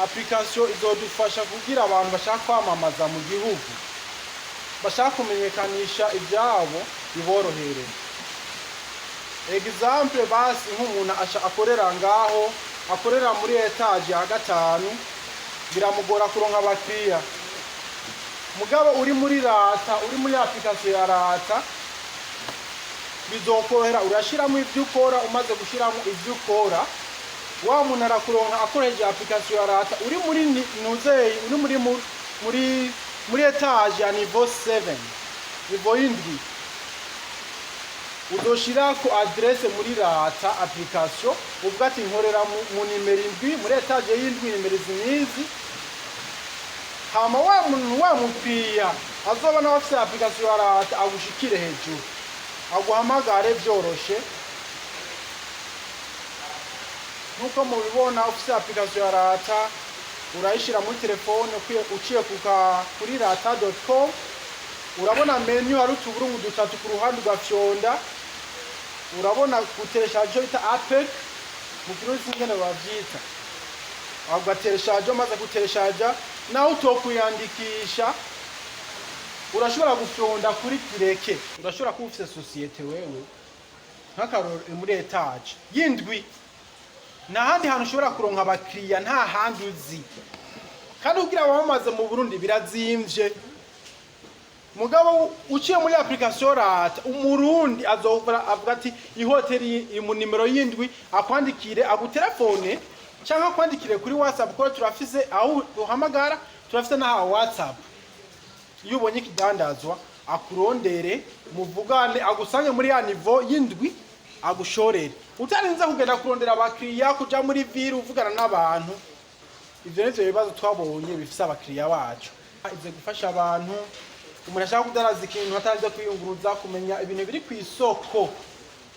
Application izodufasha kugira abantu bashaka kwamamaza mu gihugu, bashaka kumenyekanisha ibyabo, biborohere. Exemple, basi nk'umuntu akorera ngaho, akorera muri étage ya gatanu, biramugora kuronka abakiriya. Mugabo uri muri Rata, uri muri application ya Rata, bizokorohera. Urashiramo ibyo ukora, umaze gushiramo ibyo ukora, wa muntu arakuronka akoresheje application ya Rata. Uri muri nuzeyi, uri muri étage ya niveau 7, niveau 7, uzoshirako adresse muri Rata application, uvuga ati: "Nkorera mu nimero 7, muri étage y'indwi, nimero izi n'izi." Hama wa muntu, wa mukiriya azoba nawe afise application ya Rata, agushikire hejuru, aguhamagare vyoroshe. Nkuko mubibona, ufise application ya Rata, urayishira muri telefone uciye kuri rata.com. Urabona menu, hari utuburungu dutatu ku ruhande, ugafyonda, urabona gutereshaje, icyo bita APK mu Kirundi, singene bavyita. Ugatereshaje, umaze gutereshaja, nawe utokwiyandikisha, urashobora gufyonda kuri kireke. Urashobora kuba ufise société wewe, nk'akarorero muri étage y'indwi, nta handi hantu ushobora kuronka abakiriya, nta handi uzi. Kandi kugira wamamaze mu Burundi birazimvye. Mugabo uciye muri application Rata, Umurundi azovura avuga ati: "Ihoteli iri mu nimero y'indwi." Akwandikire, agutelefone cyangwa akwandikire kuri WhatsApp, kuko turafise aho uhamagara, turafise n'aha WhatsApp. Iyo ubonye ikidandazwa, akurondere, muvugane, agusange muri ya niveau y'indwi, agushorere, utarinze kugenda kurondera abakiriya, kuja muri ville uvugana n'abantu. Ivyo nivyo bibazo twabonye bifise abakiriya bacu. Ize gufasha abantu, umuntu ashaka kudandaza ikintu atarinze kwiyunguruza, kumenya ibintu biri ku isoko.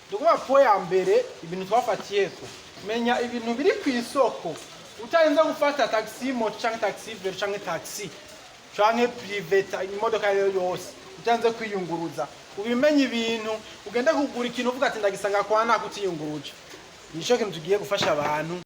Ndikuvuga point ya mbere, ibintu twafatiyeko: menya ibintu biri ku isoko utarinze gufata taxi moto canke taxi vélo canke taxi canke privé, imodoka iyo yose, utarinze kwiyunguruza. Ubimenye ibintu, ugende kugura ikintu uvuga ati: "Ndagisanga kwa naka," utiyunguruje. Nico kintu tugiye gufasha abantu.